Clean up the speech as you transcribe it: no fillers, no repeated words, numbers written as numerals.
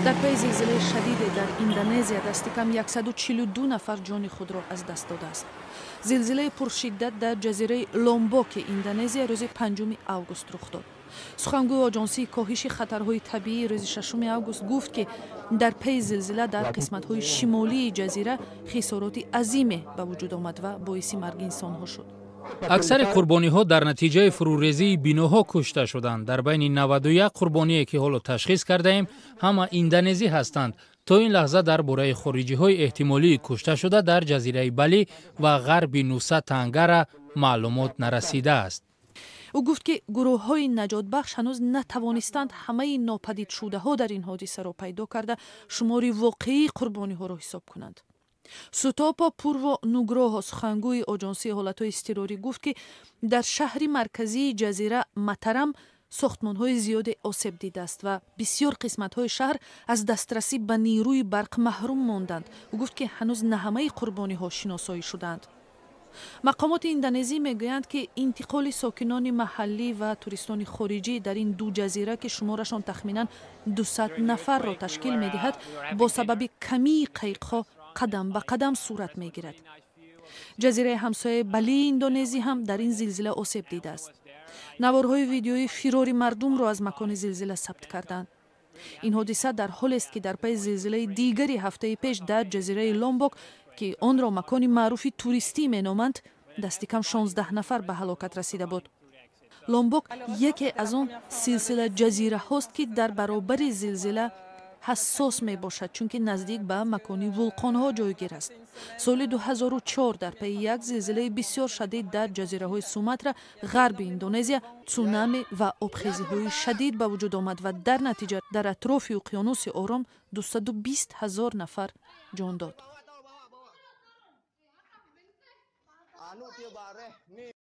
Дар пайи зилзилаи шадиде дар Индонезия дасти кам 142 нафар ҷони худро аз даст додааст. Зилзилаи пуршиддат дар ҷазираи Ломбоки Индонезия рӯзи 5 август рух дод. Сухангӯи Оҷонсии коҳиши хатарҳои табиӣ рӯзи 6 август гуфт, ки дар пайи зилзила дар қисматҳои шимолии ҷазира хисороти азиме ба вуҷуд омад ва боиси марги инсонҳо шуд. Аксари қурбониҳо дар натиҷаи фурӯрезии биноҳо кушта шуданд. Дар байни 91 қурбоние, ки ҳоло ташхис кардаем, ҳама индонезӣ ҳастанд. То ин лаҳза дар бораи хориҷиҳои эҳтимолии кушташуда дар ҷазираи Балӣ ва ғарби Нуса Тангара маълумот нарасидааст. Ӯ гуфт, ки гурӯҳҳои наҷотбахш ҳанӯз натавонистанд ҳамаи нопадидшудаҳо дар ин ҳодисаро пайдо карда, шумори воқеии қурбониҳоро ҳисоб кунанд. Сутопо Пурво Нугроҳо, сухангӯи Оҷонсии ҳолатҳои изтирорӣ, гуфт, ки дар шаҳри марказии ҷазира Матарам сохтмонҳои зиёде осеб дидааст ва бисёр қисматҳои шаҳр аз дастрасӣ ба нерӯи барқ маҳрум монданд. Ӯ гуфт, ки ҳанӯз на ҳамаи қурбониҳо шиносоӣ шудаанд. Мақомоти индонезӣ мегӯянд, ки интиқоли сокинони маҳаллӣ ва туристони хориҷӣ дар ин ду ҷазира, ки шуморашон тахминан 200 нафарро ташкил медиҳад, бо сабаби камии қайиқҳо қадам ба қадам сурат мегирад. Ҷазираи ҳамсояи Балии Индонезӣ ҳам дар ин зилзила осеб дидааст. Наворҳои видеои фирори мардумро аз макони зилзила сабт карданд. Ин ҳодиса дар ҳолест, ки дар пайи зилзилаи дигари ҳафтаи пеш дар ҷазираи Ломбок, ки онро макони маъруфи туристӣ меноманд, дасти кам 16 нафар ба ҳалокат расида буд. Ломбок яке аз он силсила ҷазираҳост, ки дар баробари зилзила ҳассос мебошад, чунки наздик ба макони вулқонҳо ҷойгир аст. Соли 2004 дар пайи як зилзилаи бисёр шадид дар ҷазираҳои Суматра, ғарби Индонезия, цунами ва обхезиҳои шадид ба вуҷуд омад ва дар натиҷа дар атрофи уқёнуси Ором 220 ҳазор нафар ҷон дод.